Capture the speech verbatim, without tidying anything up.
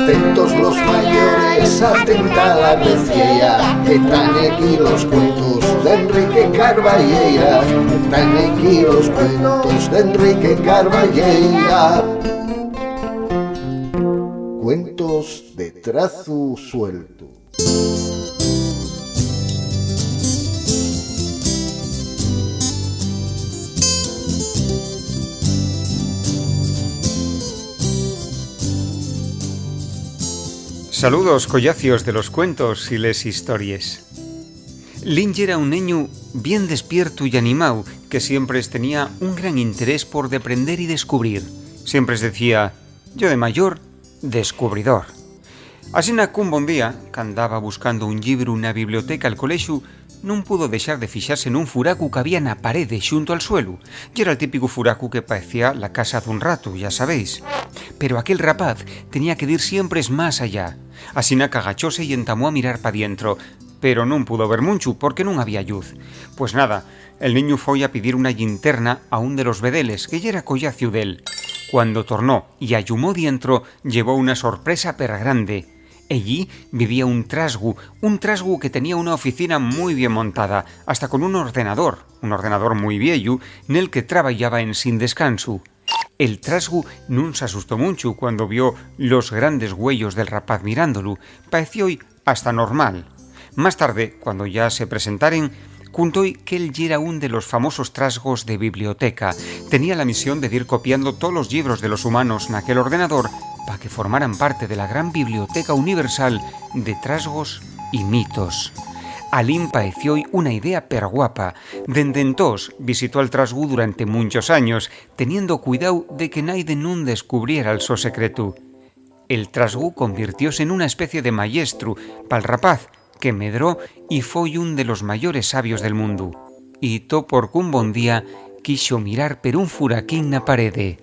Atentos los mayores, atenta la veciella, que tán aquí los cuentos d'Enrique Carballeira, que tán aquí los cuentos d'Enrique Carballeira. Cuentos de trazu sueltu. Saludos, collacios de los cuentos y les histories. Lin yera un neñu bien despiertu y animáu, que siempres tenía un gran interés por deprender y descubrir. Siempres decía: "Yo de mayor, descubridor". Asina qu'un bon día, qu'andaba buscando un llibru na biblioteca del colexu, nun pudo dexar de fixase nun furacu qu'había na parede xunto al suelu. Yera'l típicu furacu que paecía la casa d'un ratu, ya sabéis. Pero aquel rapaz tenía que dir siempres más allá. Asina qu'agachóse y entamó a mirar pa dientro, pero nun pudo ver munchu porque nun había lluz. Pues nada, el neñu foi a pidir una llinterna a un de los vedeles, que yera collaciu d'él. Cuando tornó y allumó dientro, llevó una sorpresa pergrande. Ellí vivía un trasgu, un trasgu que tenía una oficina mui bien montada, hasta con un ordenador, un ordenador mui vieyu, nel que trabayaba ensin descansu. El trasgu nun s'asustó munchu cuando vio los grandes güeyos del rapaz mirándolu. Paeciói hasta normal. Más tarde, cuando ya se presentaren, cuntó-y qu'él yera un de los famosos trasgos de biblioteca. Tenía la misión de dir copiando tolos llibros de los humanos naquel ordenador pa que formaran parte de la gran biblioteca universal de trasgos y mitos. A Lin paeciói una idea perguapa. Dende entós visitó al trasgu durante munchos años, teniendo cuidau de que naide nun descubriera el so secretu. El trasgu convirtióse nuna especie de mayestru pal rapaz, que medró y foi un de los mayores sabios del mundu. Y to porqu'un bon día quixo mirar per un furaquín na parede.